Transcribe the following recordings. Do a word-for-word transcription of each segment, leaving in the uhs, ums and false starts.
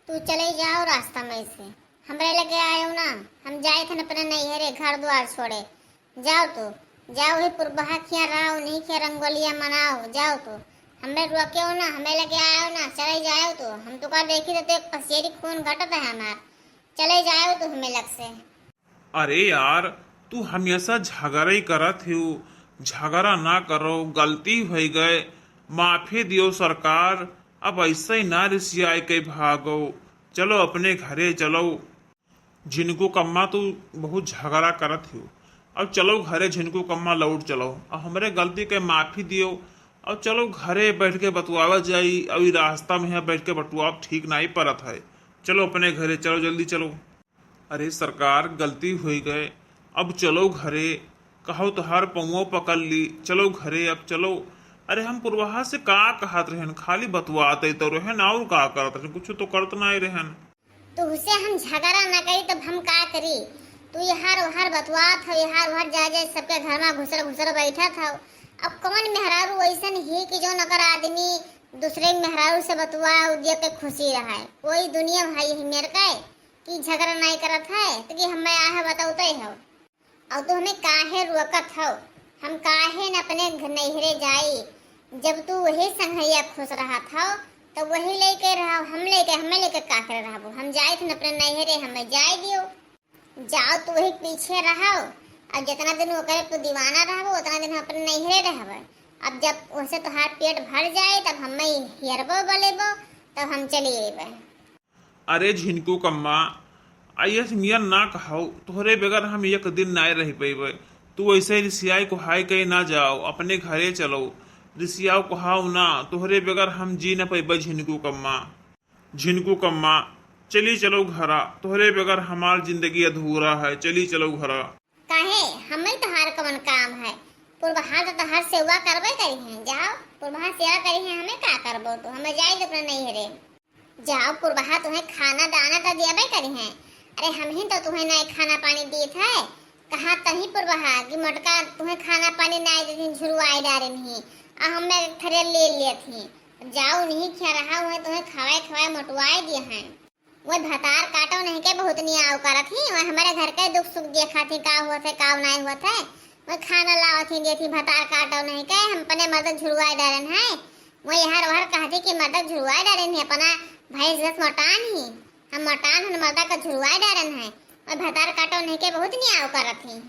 तू चले जाओ रास्ता में से, हमरे लगे आयो ना। हम जाइत हन अपने नैहरे घर द्वार छोड़े। जाओ तू, जाओ वही पुरबहा खिया रहो, उन्हीं खिया रंगोलिया मनाओ। जाओ तू, हमरे रोके हो ना, हमें लगे आयो ना, चले जाओ तू। हम तो का देखी तो एक पसेरी खून घटत है हमार। चले जाओ तू हमें लग से। अरे यार, तू हमेशा झगड़ा ही करत हो। झगड़ा ना करो, गलती होइ गए, माफी दियो सरकार। अब ऐसे ही ना रिसियाए के भागो। चलो अपने घरे चलो। झिनकू कम्मा, तू बहुत झगड़ा करत हो। अब चलो घरे झिनकू कम्मा, लौट चलो। अब हमरे गलती के माफी दियो। अब चलो घरे बैठ के बतुआवा जाई। अब ई रास्ता में यहाँ बैठ के बतुआव ठीक नाई परत है। चलो अपने घरे चलो, जल्दी चलो। अरे सरकार, गलती होइ गए, अब चलो घरे। कहो तोहार पौओ पकड़ ली, चलो घरे अब चलो। अरे हम पुरवाहा से का कहत रहन, खाली बतुआते तो रहन, और का करत रहन, कुछ तो करत नाई रहन। तुहसे हम झगड़ा ना करी तब हम का करी? तू यहार वहार बतुआत हो, यहार वहार जा जा सबके घर में घुसर घुसर बैठत हो। अब कौन मेहरारू ऐसन ही कि जौन अगर आदमी दूसरे मेहरारू से बतुआ उदिया के खुशी रहे? कोई दुनिया भाई ही मेर के कि झगड़ा नाई करत है तो कि हमें आहे बताउते हो। और तू हमें काहे रोकत हो? हम काहे न अपने घ-, नैहरे जाई? जब तू वही संघैया खुश रहत हो तो वही लेके रहो, हम लेके, हमें लेके का करे रहबो? हम जाइत न अपने नैहरे, हमें जाए दियो। जाओ तू वही पीछे रहो, और जितना दिन ओकरे तू दीवाना रहबो उतना दिन हम अपने नैहरे रहबे। अब जब उनसे तोहार पेट भर जाए तब हमें हेरबो बोलेबो, तब हम चली अइबे। अरे झिनकू कम्मा, अइस मियन ना कहो, तोहरे बगैर हम एक दिन नाय रह पइबे। तू ऐसे रिसियाई कोहाई के ना जाओ, अपने घरे चलो। रिसियाओ कोहाओ ना, तोहरे बगैर हम जी न पइबे झिनकू कम्मा। झिनकू कम्मा, चली चलो घरा, तोहरे बगैर हमार जिंदगी अधूरा है, चली चलो घरा। काहे, हमें तोहार कवन काम है? पुरबहा तो तोहार सेवा करबे करी हैं, जाओ, पुरबहा सेवा करी हैं, हमें का करबो तू? हमें जाए दे अपने नैहरे। जाओ पुरबहा, तुम्हें खाना दाना तो दियाबे करी हैं। अरे हम ही तो तुम्हें नए खाना पानी दीत है, कहा तही पुरबहा कि मोटका तुम्हें खाना पानी नाय देती, झुरवाए डारे नहीं, आ हमें थरे ले लेत ही। जाओ नहीं खिया रहा, वह तुम्हें खवाए खवाए मोटवाए दिए हैं। वह भतार काटो नहीं के बहुत नियाव करत ही, वह हमारे घर के दुख सुख देखा थी, का हुआ थे, का नाय हुआ थे। वह खाना लावत ही देती, भतार काटो नहीं के हम अपने मर्द झुरवाए डारन है। वह यहर वहर कहती कि मर्द झुरवाए डारन है, अपना भैंस घस मोटान ही, हम मोटान हन, मर्दा का झुरवाए डारन है। वह भतार काटो नहीं के बहुत नियाव करत ही।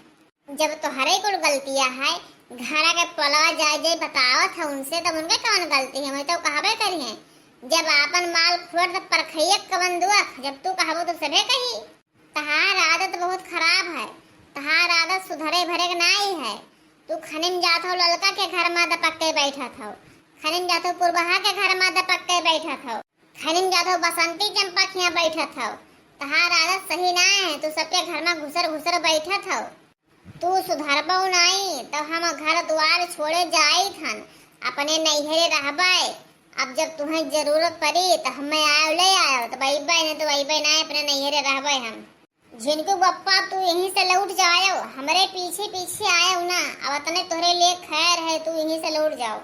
जब तोहरे कुल गलतिया है, घरा के पलवा जाए जाए बतावत है उनसे, तब उनके कौन गलती है? मैं तो कहबे करी है, जब आपन माल खोट तो परखैया कवन दुख, जब तू कहबो तो सभे कही। तहार आदत बहुत खराब है, तहार आदत सुधरे भरे के नाई है। तू खनिम जात हो ललका के घर में दपक के बैठत हो, खनिम जात हो पुरबहा के घर में दपक के बैठत हो, खनिम जात हो बसंती चंपा खिया बैठत हो। तहार आदत सही ना है, तू सबके घर में घुसर घुसर बैठत हो। तू सुधरबो नाई, तो हम घर द्वार छोड़े जाइत हन, अपने नैहरे रहबे। अब जब तुम्हें जरूरत पड़ी, तो हमें आयो ले आयो, तो अइबे नहीं तो अइबे ना, अपने नैहरे रहबे हम। झिनकू बप्पा, तू यहीं से लौट जायो, हमरे पीछे पीछे आयो ना। अब अतने तोहरे लिए खैर है, तू यहीं से लौट जाओ।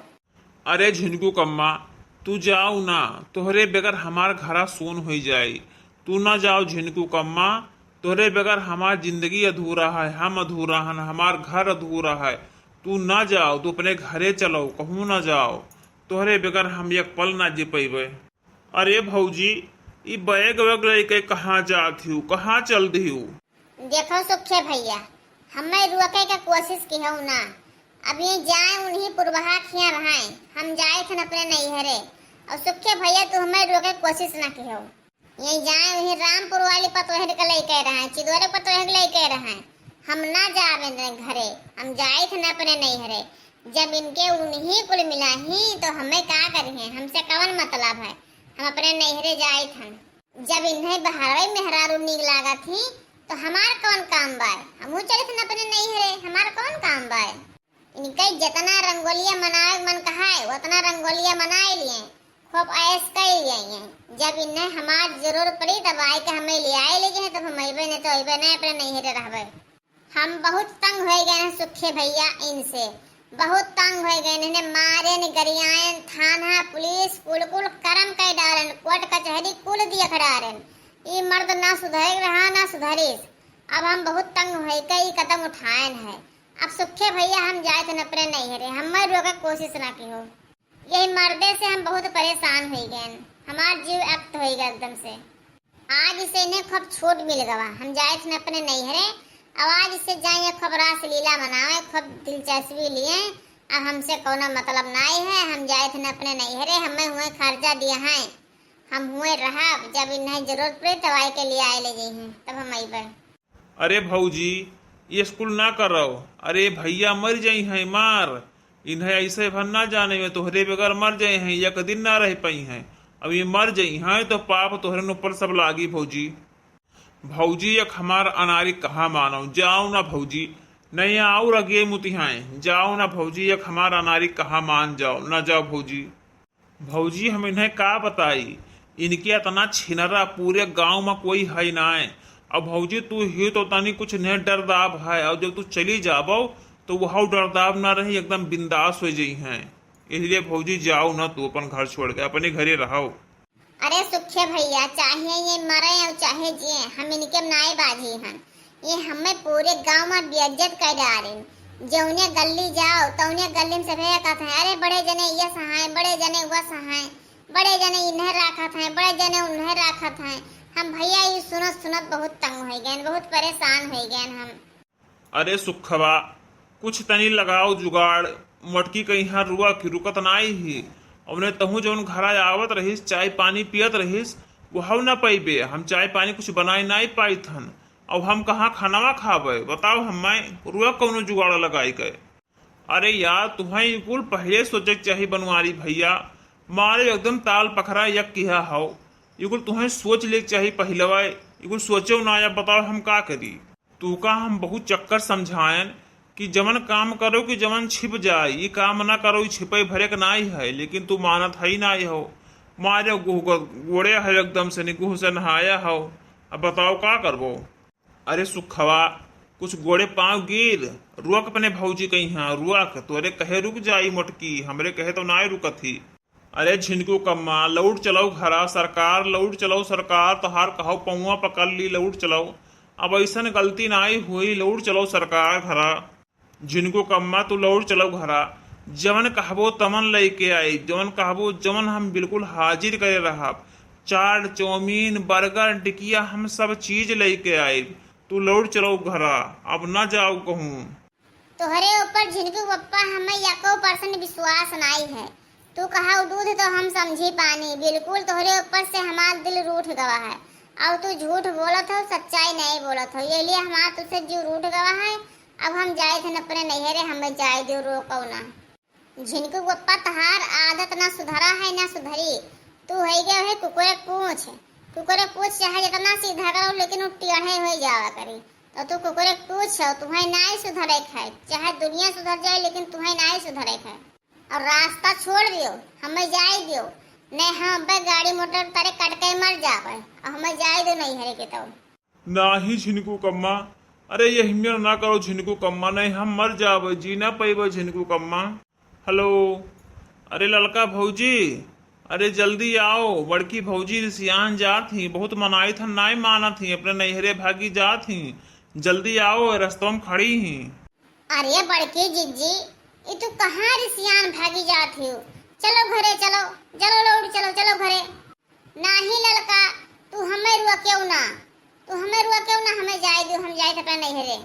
अरे झिनकू कम्मा, तू जाओ ना, तोहरे बगैर हमार घरा सून होइ जाई। तू ना जाओ झिनकू कम्मा, तोहरे बगैर हमार जिंदगी अधूरा है, हम अधूरा हन, हमार घर अधूरा है। तू ना जाओ, तू अपने घरे चलो, कहूँ ना जाओ। तोहरे बगैर हम एक पल ना जी पइबे। अरे भौजी, ई बैग वैग लेके कहाँ जात हिउ, कहाँ चल दिहिउ? देखो सुखे भैया, हमें रोके के कोशिश किहउ ना। अब ये जाए उन्हीं पुरबहा खिया रहे, हम जाइत हन अपने नैहरे। और सुखे भैया, तू हमें रोके के कोशिश ना किहउ। ये जाए वहीं रामपुर वाली पतोहर के लेके रहे, चिदोरे पतोहर के लेके रहे। हम ना जावे न घरे, हम जाइत हन अपने नैहरे। जब इनके उन्हीं कुल मिला ही तो हमें का करिहे, हमसे कवन मतलब है? हम अपने नैहरे जाइत हन। जब इन्हें बहरवे मेहरारू नीक लागत ही, तो हमार कौन काम बाय? हमहू चलित न अपने नैहरे, हमार कौन काम बाय? इनके जितना रंगोलिया मनावे के मन कहाए, उतना रंगोलिया मनाए लिए, खूब ऐश कर लिए। जब इन्हें हमार जरूर पड़ी, तब आए के हमें ले आए ले जाए, तब हम अइबे नहीं तो अइबे नहीं, अपने नैहरे रहबे। हम बहुत तंग हो गए हैं सुखे भैया इनसे। बहुत तंग होइ गएन, इन्हें मारेन, गरियाएन, थाना, पुलिस, कुल कुल करम कइ डारेन, कोर्ट कचहरी कुल देख डारेन। ई मर्द ना सुधरे रहा, ना सुधरिस। अब हम बहुत तंग होइ के ई कदम उठाएन है। अब सुखे भइया हम जाइत हन अपने नैहरे, हमें रोके कोशिश ना किहो। यही मर्दे से हम बहुत परेशान होइ गएन, हमार जीव अक्त होइ गया एकदम से। आज से इन्हें खूब छूट मिल गवा, हम जाइत हन अपने नैहरे। अब आज से जाइए खूब रासलीला मनावे, खूब दिलचस्पी लिए। अब हमसे कौनो मतलब नाई है, हम जाइत हन अपने नैहरे, हमें हुए खर्चा दिया है, हम हुए रहब, जब इन्हें जरूरत पड़े तब आए के लिए आए ले जइहें, तब हम अइबे। अरे भौजी, ये स्कूल ना करव। अरे भइया मर जइहैं, मार। इन्हें ऐसे भर ना जाने में तोहरे बगैर मर जइहैं, एक दिन ना रह पइहैं। अब ये मर जइहैं तो पाप तोहरे न ऊपर सब लागी भौजी। भौजी, एक हमार अनारी कहाँ मानव, जाओ ना भौजी। नहीं और आगे मुतिहाएं, जाओ ना भौजी, एक हमार अनारी कहाँ मान जाओ, ना जाओ भौजी। भौजी, हम इन्हें का बताई, इनके इतना छिनरा पूरे गांव में कोई है नाय। अब भौजी, तू ही तो तनी कुछ इन्हें डरदाब है, और जब तू चली जाबो तो वह डरदाब ना रही, एकदम बिंदास हो जइहैं। इसलिए भौजी, जाओ ना तू अपन घर छोड़ के, अपने घरे रहो। अरे सुखे भइया, चाहे ये मरे और चाहे जिए, हम इनके नाय बाझी हन। ये हमें पूरे गांव में बेइज्जत कर डारेन। जौने गली जाओ, तौने गली में सभे कहत हैं, "अरे बड़े जने ये सहाय, बड़े जने वो सहाय, बड़े जने इन्हें राखत हैं, बड़े जने उन्हें राखत हैं।" हम भइया ये सुनत सुनत बहुत तंग होइ गएन, बहुत परेशान होइ गएन हम। अरे सुखवा, कुछ तनी लगाओ जुगाड़, मोटकी कइहाँ रुआ कि रुकत नाई ही। अउने तहूँ जौन घरा आवत रहिस, चाय पानी पियत रहिस, वहउ न पइबे। हम चाय पानी कुछ बनाए नाई पाइत हन। अब हम कहाँ खानवा खाबे? बताओ हम्मे, रुआ कउनो जुगाड़ लगाई के। अरे यार, तुहें ई कुल पहिले सोचे के चाही बनवारी भइया। मारे एकदम ताल पखरा यक किहा हौ। ई कुल तुहें सोच ले के चाही पहिलवा। ई कुल सोचो ना, अब बताओ हम का करी? तू का हम बहुत चक्कर समझायन कि जवन काम करो कि जवन छिप जाए, ई काम ना करो, ई छिपे भरे के नाई है, लेकिन तू मानत है नाई हो। मारे गुह-, गोड़े है एकदम से निगुह से नहाया हो। अब बताओ का करबो? अरे सुखवा, कुछ गोड़े पाँव गिर, रुआ के अपने भौजी कइहाँ, रुआ के, तोरे कहे रुक जाई मोटकी, हमरे कहे तो नाई रुकत ही। अरे झिनकू कम्मा, लौट चलो घरा, सरकार, लौट चलो सरकार, तोहार कहौ पौआ पकड़ ली, लौट चलो। अब अइसन गलती नाई होई, लौट चलो सरकार घरा। झिनकू कम्मा, तू लौट चलो घरा, जवन कहबो तवन लइके आई, जवन कहबो जवन हम बिल्कुल हाजिर करे रहब। चाट, चाउमीन, बर्गर, टिकिया, हम सब चीज लइके आइब। तू लौट चलो घरा, अब ना जाओ कहूँ। तोहरे ऊपर झिनकू पप्पा, हमें यको percent विश्वास नाई है। तू कहा दूध तो हम समझी पानी, बिल्कुल तोहरे ऊपर से हमार दिल रूठ गवा है। और तू झूठ बोलत हो, सच्चाई नहीं बोलत हो, ये लिए हमार तुझसे जीव रूठ गवा है। अब हम जाइत हन अपने नैहरे, हमें जाए दो, रोको ना। झिनकू पप्पा, तहार आदत ना सुधरा है ना सुधरी। तू है गए है कुकुरे पूछ। कुकुरे पूछ चाहे जितना सीधा करो, लेकिन वो टेढ़े हो जावा करी। तो तू कुकुरे पूछ हो, तुहें नाई सुधरे खाए, चाहे दुनिया सुधर जाए, लेकिन तुहें नाई सुधरे खाए। और रास्ता छोड़ दियो, हमें जाए दियो, नहीं हम अबे गाड़ी मोटर तारे कट के मर जावे, और हमें जाए दो नैहरे के तो। नाही झिनकू कम्मा, अरे ये हिम्मत ना करो झिनकू कम्मा, नहीं हम मर जावे, जी ना पइबे झिनकू कम्मा। हेलो, अरे ललका भौजी, अरे जल्दी आओ, बड़की भौजी रिसियान जात ही, बहुत मनाइत हन, नाई मानत ही, अपने नैहरे भागी जात ही, जल्दी आओ, रस्तवा में खड़ी ही। अरे बड़की जिज्जी, ई तू कहाँ रिसियान भागी जात हियो? चलो घरे चलो, चलो लौट चलो, चलो घरे। नाही ललका, तू हमें रुआ क्यों ना, तू हमें रुआ क्यों ना, हमें जाए दो, हम जाए अपने नैहरे।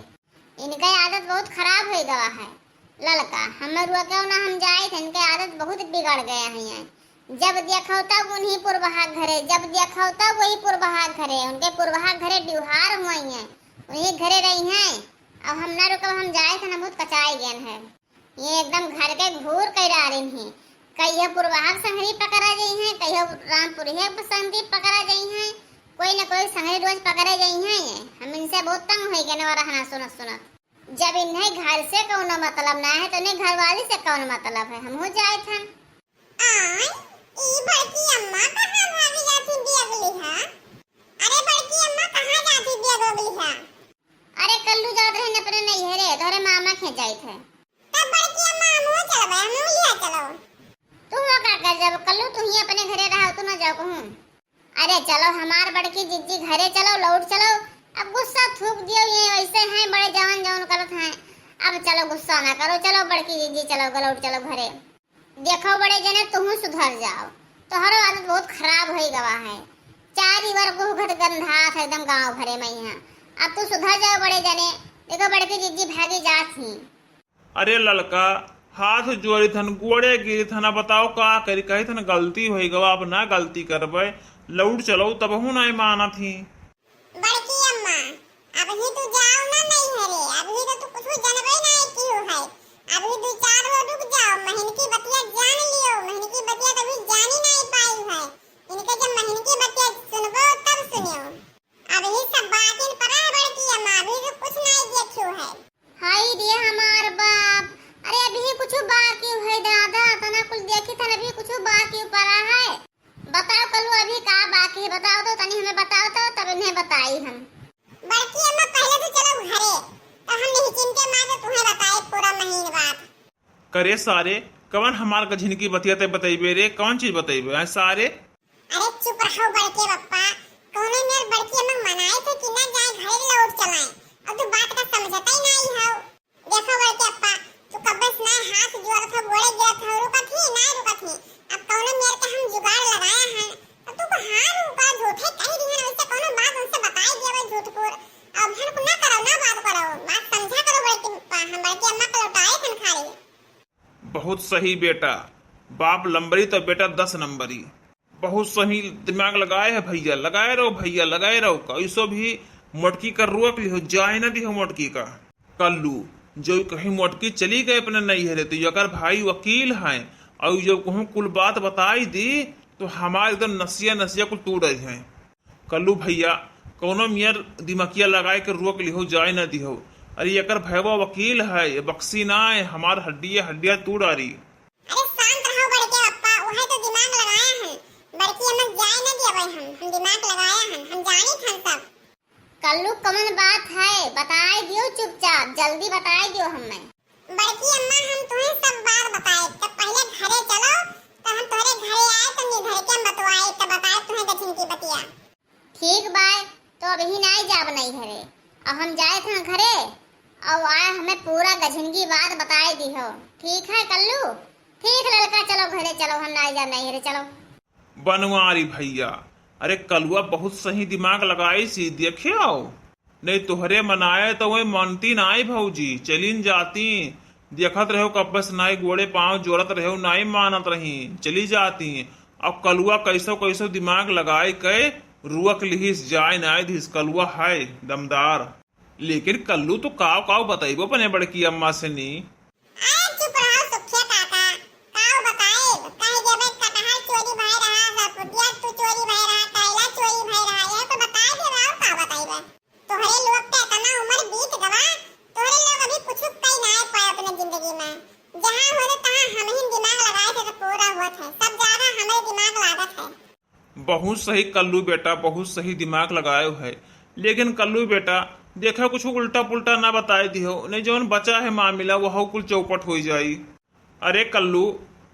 इनका आदत बहुत खराब हो गवा है। ललका, हमें रुआ क्यों ना, हम जाए थे, इनके आदत बहुत बिगड़ गया है। जब देखो तब उन्हीं पुरबहा घरे, जब देखो तब वही पुरबहा घरे, उनके पुरबहा घरे ड्यूहार हुई हैं, उन्हीं घरे रही हैं। अब हम ना रुकब, हम जाए थे ना, बहुत कचाए गए हैं। ये एकदम घर के घूर कइ डारिन ही। कहियो पुरवाहक संगरी पकड़ा जइहैं, कहियो रामपुरिया संगरी पकड़ा जइहैं, कोई न कोई संगरी रोज पकड़े जइहैं। हम इनसे बहुत तंग होइ गए और रहना सुनत सुनत। जब इन्हें घर से कौनो मतलब ना है, तो इन्हें घरवाली से कौन मतलब है? हमहू जाए थे। आय, ई बड़की अम्मा कहाँ भागी जाती बैग लिहा? अरे बड़की अम्मा कहाँ जाती बैग वैग लिहा? अरे कल्लू जात रहे अपने नैहरे, तोहरे मामा के जाइत है। तब बड़की अम्मा, चलो हमार बड़की जिज्जी घरे चलो, लौट चलो। अब गुस्सा थूक दियो, ये वैसे हैं बड़े जवन जवन करत हैं। अब चलो गुस्सा ना करो, चलो बड़की जिज्जी चलो, लौट चलो घरे। देखो बड़े जने, तुहू सुधर जाओ, तोहरो आदत बहुत खराब होई गवा है। चारी बार गुहगत गंधात है एकदम गाँव भरे में यहाँ। अब तू सुधर जाओ बड़े जने। देखो बड़की जिज्जी भागी जात ही। अरे ललका, हाथ जोड़ी थन, गोड़े गिरी थन, बताओ का करी, कही थन गलती होई गवा, अब ना गलती करबे, लौट चलो, तबहू नाई मानत ही। बड़की अम्मा, अबही तू जाओ ना नैहरे, अबही तो तू कुछ जनबे नाई कियो है। अबही दू चार गो रुक जाओ, महीन की बतिया जान लियो, महीन की बतिया तो अभी जानी नाई पाई है। इनके जब महीन की बतिया सुनबो तब सुनियो। अबही सब बातिन परा है बड़की अम्मा, अभी तो कुछ नाई देखियो है। हाय रे हमार बाप, अरे अबही कुछ बाकी है दादा, तना कुछ देखी थन, अभी कुछ बाकी परा है। बताओ कल्लू, अभी का बाकी है, बताओ तो तनी हमें बताओ तो, तब इन्हें बताई हम। बड़की अम्मा, पहले तो चलो घरे, तो हम निहिचिन के माँ से तुम्हें बताए पूरा महीन बात। करे सारे, कवन हमार गझिन की बतिया ते बतइबे रे, कवन चीज बतइबे हैं सारे? अरे चुप रहो बड़के बप्पा, कौनो मेर बड़की अम्मा मनाए थे कि ना जाए घरे लौट चलाए, अब तू बात का समझता ही नहीं हो। देखो बड़के अप्पा, तू कब्बे से ना हाथ जोड़त हो, गोड़े गिरत हो, रुकत ही ना रुकत ही। अब कौनो मेर के हम जुगाड़ लगाया है, तो तू को हाँ रुका झूठे कह दी है, वैसे कौनो बात उनसे बताई दिया वो झूठपुर। अब हम को ना करो, ना बात करो, बात समझा करो बड़के अप्पा, हम बड़के अम्मा को लौटाए खन खा रही। बहुत सही बेटा, बाप लंबरी तो बेटा दस नंबरी। बहुत सही दिमाग लगाए है भैया, लगाए रहो भैया, लगाए रहो। कैसो भी मोटकी का रोक लिहो, जाए ना दिहो मोटकी का। कल्लू, जो कहीं मोटकी चली गए अपने नैहरे, तो यकर भाई वकील हैं, और जो कहूँ कुल बात बताई दी, तो हमारे एकदम नसिया नसिया कुल तोड़ रहे हैं। कल्लू भैया, कौनो मियर दिमकिया लगाए के रोक लिहो, जाए ना दिहो। अरे यकर भैया वकील है, ये बक्सी ना है, हमार हड्डिया हड्डिया तोड़ डारी। अरे शांत रहो बड़के अप्पा, वह तो दिमाग लगाया है। बड़की अम्मा जाए न देवे हम, हम दिमाग लगाया है, हम जानी थन सब। कल्लू कमन बात है, बताए दियो चुपचाप, जल्दी बताए दियो हमें। बड़की अम्मा हम तुम्हें सब बात बताए, तब पहले घरे चलो, तो हम तुम्हारे घरे आए तो निधर के हम बतवाए, तब बताए तुम्हें गझिन की बतिया। ठीक बाय, तो अबही नाई जाब नैहरे, अब हम जाए थे घरे, और आए हमें पूरा गझिनगी बात बताए दिहो। ठीक है कल्लू, ठीक ललका, चलो घरे चलो, हम नाई जाब नैहरे, चलो। बनवारी भैया, अरे कलुआ बहुत सही दिमाग लगाई सी, देखे आओ, नहीं तोहरे मनाए तो वही मानती नाई भौजी, चलिन जाती। देखत रहो कब्बे से नाई गोड़े पाँव जोड़त रहो, नाई मानत रही, चली जाती। अब कलुआ कैसो कैसो दिमाग लगाए के रुअक लिहिस, जाए नाई दिस। कलुआ है दमदार। लेकिन कल्लू तो काव काव बतइबो अपने बड़की अम्मा से नी। अरे चुप रहो सुखिया काका, काव बताएब? कह देबे कटहर चोरी भय रहा, सरपुटिया तू चोरी भय रहा, कैला चोरी भय रहा, यह तो बताए देबे, और का बताइबे? तोहरे लोग के इतना उम्र बीत गवा, तोहरे लोग अभी कुछ कई ना पाए अपने जिंदगी में। जहाँ होते तहाँ हम ही दिमाग लगाए थे तो पूरा होत है, सब ज्यादा हमारे दिमाग लागत है। बहुत सही कल्लू बेटा, बहुत सही दिमाग लगायो है। लेकिन कल्लू बेटा, देखो कुछ उल्टा पुल्टा ना बताए दिहो, नहीं जौन बचा है मामला वह कुल चौपट हो जाई। अरे कल्लू,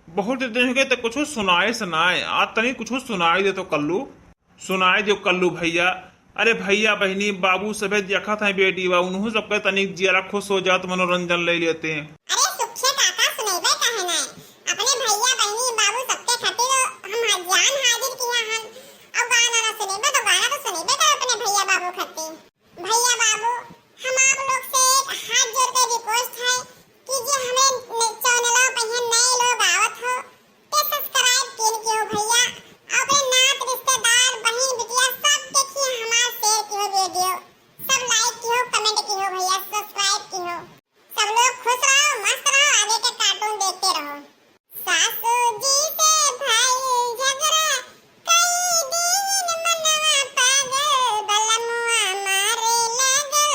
बहुत दिन हो गए तो कुछ सुनाए सुनाए, आज तनी कुछ सुनाए दे तो कल्लू। सुनाए दियो कल्लू भैया। अरे भैया बहिनी बाबू सभे देखत हैं बेटी बा, उनहू सबके तनी जियरा खुश हो जात, मनोरंजन ले लेते हैं। अरे सुखे काका सुनैबे काहे नाय, अपने भैया बहिनी बाबू सबके खातिर हम जान हाजिर किया हन। अब गाना ना सुनैबे तो गाना तो सुनैबे कर अपने भैया बाबू खातिर। भैया बाबू, हम आप लोग से एक हाथ जोड़ के रिक्वेस्ट है कि जे हमें चैनल पे ये नए लोग आवत हो, के सब्सक्राइब किन किहो भैया, अपने नात रिश्तेदार बहिन बिटिया सब देखिए हमार शेयर किहो वीडियो, सब लाइक किहो कमेंट किहो भैया सब्सक्राइब किहो। सब लोग खुश रहो मस्त रहो आगे के कार्टून देखते रहो। सासू जी से भइल झगड़ा, कई दिन मनवा पागल, बलमुआ मारे लागल।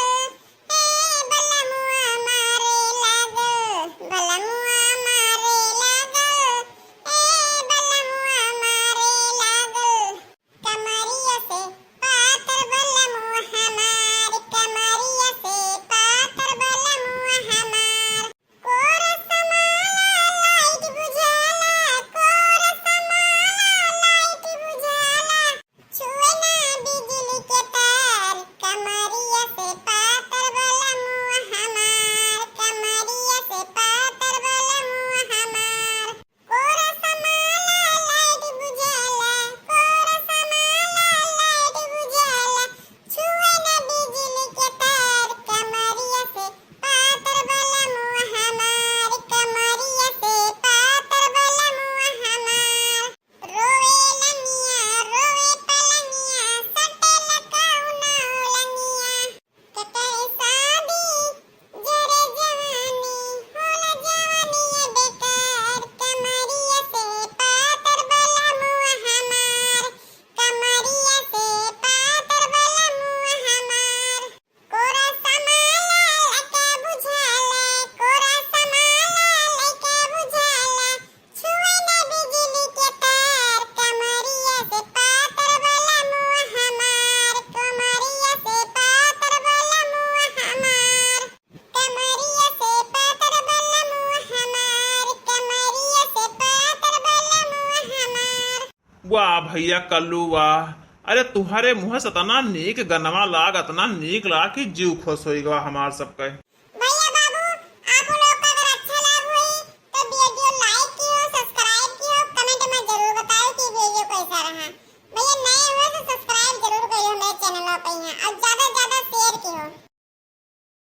वाह भैया कल्लू वाह, अरे तुहरे मुँह से इतना नीक गनवा लाग, इतना नीक लाग कि जीव खुश होइ गवा हमार सबके।